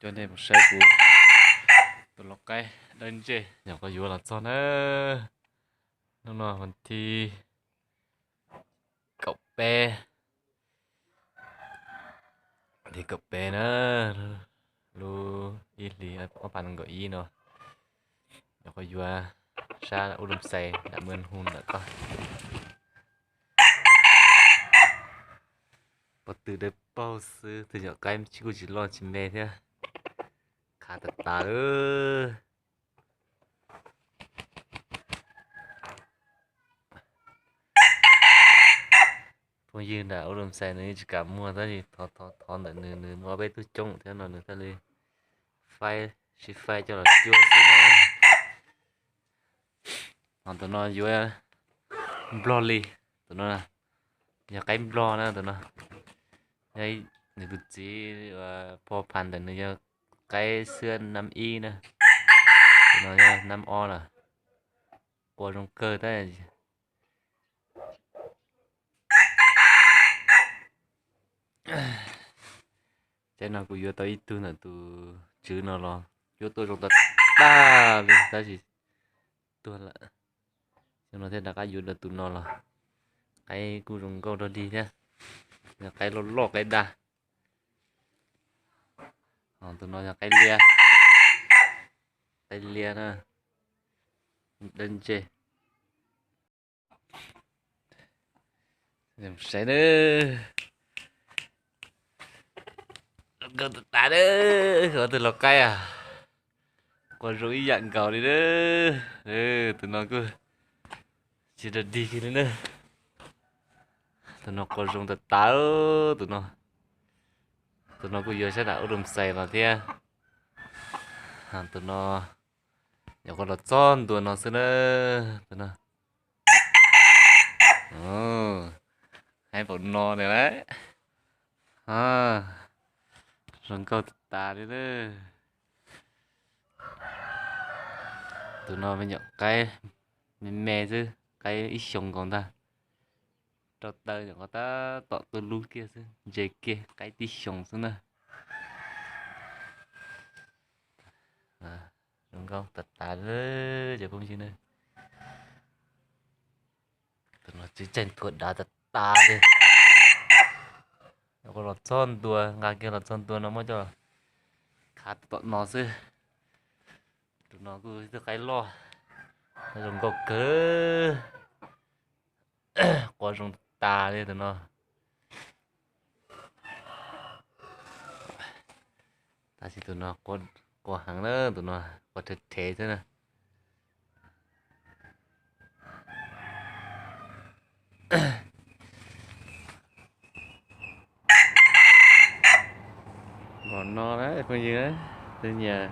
Coj nej mus saib kuv tus lau qaib dawb ntsej nyuam qhuav yuav los txog na. Hnub no vas thib kaum peb, vas thib kaum peb na, lub ib hlis ob phav nees nkaum ib no, nyuam qhuav yuav sab ub loos xais nram Mws Hu ntawm ko. Pob tw dawb paug xwb, tus nyuam qaib kuj tsis loj tsis me thiab. Khav tas tas. Phooj ywg nram ub loos xais nws yeej tsis kam muag tab sis thov thov thov ntawm nws, nws muaj peb tug coob thiab no nws thiaj li faib, sib faib coj los cuab xwb na. Ho tus no yuav nplog li, tus no yog qaib nplog na tus no. Yog nws tus txiv pho phas ntawm nws yog qaib xwab nab ib na, tus no yog nab ob lawm. Qua zoo kawg tab. Tsaib no kuv yuav tau ib tug ntawm tus tswv no los cuab tuaj zoo tas tas li tab sis tuag lawm. Xyoo no thiaj rov qab yuav tau tus no los. Qaib kuj zoo nkauj dog dig thiab, yog qaib loj loj qaib dag. Ho tus no yog qaib liab, qaib liab na, dawb ntsej. Saib na, zoo nkauj tas tas na, tus lau qaib a, qua zoo ib yam nkaus li na. Tus no kuj tsis dog dig kiag li na. Tus no qua zoo tas tas, tus no, tus no kuj yuav sab nram ub loos xais los thiab. Tus no nyuam qhuav los txog ntua no xwb na, tus no. Haib npaum no na, zoo nkauj tas tas li na. Tus no me nyuam qaib me me xwb, qaib ib xyoos nkaus ntag. Rau taw nyuam qhuav tab tom tuaj lub kiag xwb, ntse kiag, qaib tib xyoos xwb na. Zoo nkauj tas tas li cov phooj ywg na. Tus no tseem tsheej thuav dav tas tas li. Nyuam qhuav los txog ntua, nqa kiag los txog ntua no muab coj khav tom no xwb. Tus no kuj ib tug qaib loj, zoo nkauj kawg, qua zoo tas li tus no. Tab sis tus no qua heev na, tus no qua rhev rhev xwb na. Npaum no na phooj ywg, tus nyiam